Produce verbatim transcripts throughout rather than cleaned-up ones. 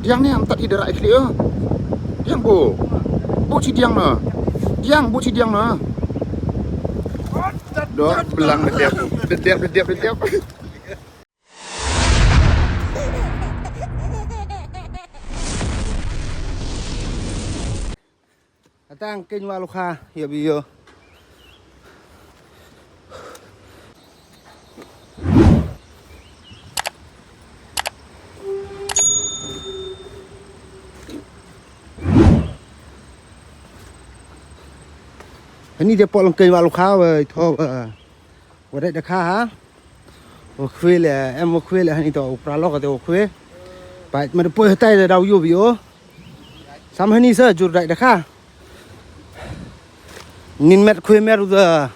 Diang ne am tat i dara i khlieh. Diang bo. Bo chi diang na. Diang bo chi diang na. Dok belang de dep. De dep de dep de dep. Atang keiñ wa lukha ïa bi ïo. Hani de pol keiñ wa lukha wa tho wa. Wa dei da kha ha. Wa khwe le, em wa khwe le hani to u pra lok te wa khwe. Pait ma de poi hatai da daw ïoh bi ïo. Sam hani sa jur dei da kha. Nin met khwe mer u da.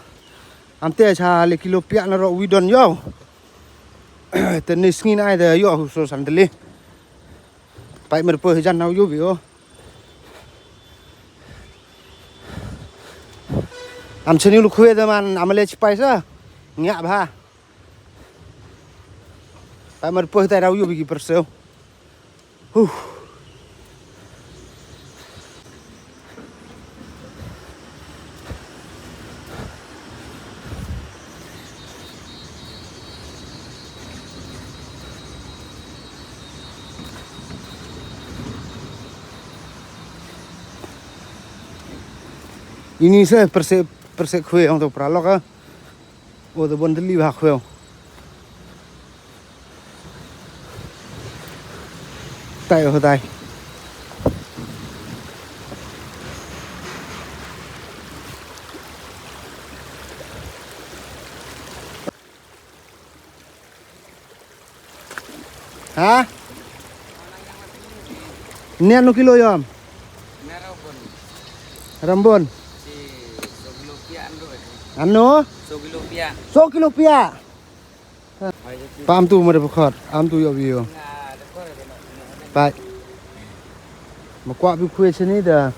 Am te cha le kilo piak na ro wi don ïo. Te ni sngi nai da ïo hu so san de le. Pait mer poi jan nau yu bi o. Am chani lu khwe da man am le chipai sa. Ngia bha. Pait mer poi tai rau yu bi ki perseu. Huh. Ini se perse perse khwe ong to pra lok a. O to bon deli ba khwe. Tai ho tai. Ha? Nian no kilo yom? Rambon. Ano? So kilo pia. Pam tu mare bukhot, am tu yo view. Pai. Ma kwah bi khwe chini da.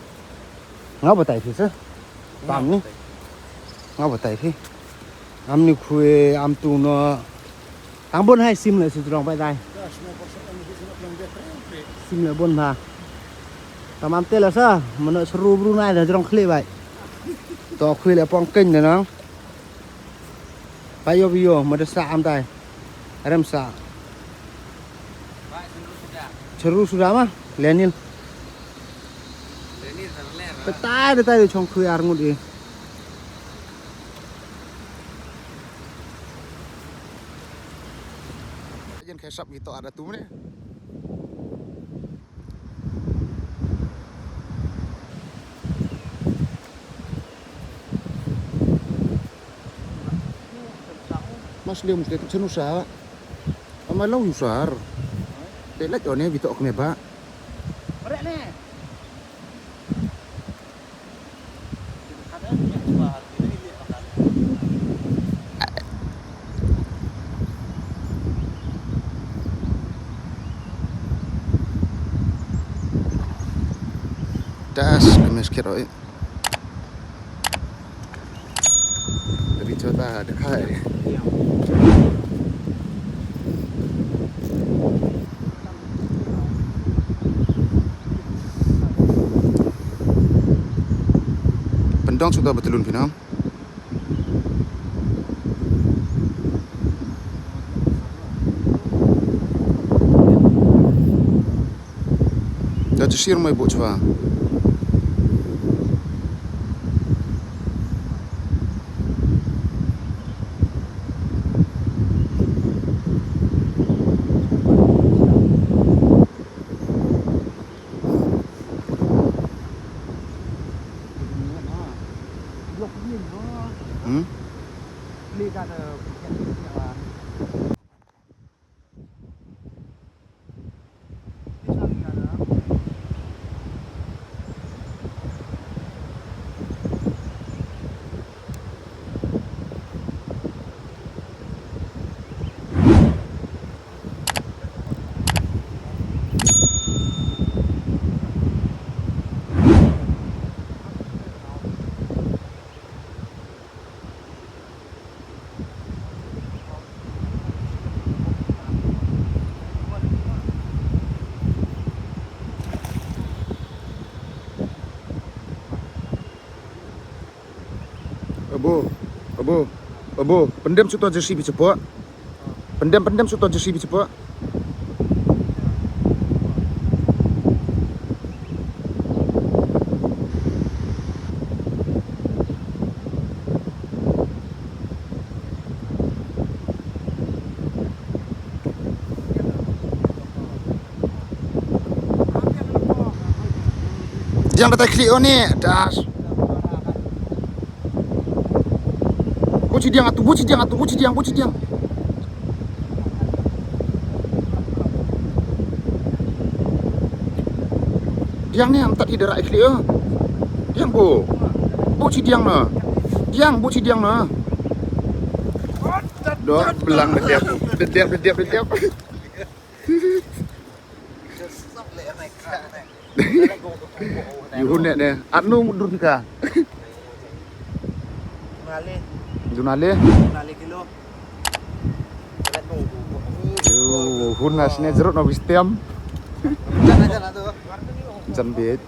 Nga batai phi sa. Pam ni. Nga batai phi. Am ni khwe, am tu no. Tang bon hai sim le su jrong pai dai. Sim le bon ha. Tam am te la sa, mano seru bru nai da jrong khle bai. To khwe le pong keng da nang. Pai yo bi yo, ma da sa am tai. Rem sa. Cheru suda ma, lenil. Petai da tai da chong khwe ar ngut i. Jen khai sap gitu ada tu mene. Mas dia mesti tu senu sa. Ama lau yusar. Te lek one bitok kene ba. Das, kami sikit oi. Tapi cuba dah dekat. Pendong sudah betelun pinang. Dah cesir mai buk cuba. Hmm? Abo, abo, pyndem shuh to J C B chapoh. Pyndem, pyndem shuh to J C B chapoh. Diang da tai khlieh o ne, das. Buh shi diang atu, buh shi diang atu, buh shi diang, buh shi diang. Diang ne, am tat hi da rai khlieh o. Diang buh. Buh shi diang na. Diang, buh shi diang na. Doh, blang da dep. Da dep, da dep, da dep. Yu hun ne ne. Anu dur ka. Junale. Junale kilo. Yu hun na sne jeruk na wistem. Jan bit.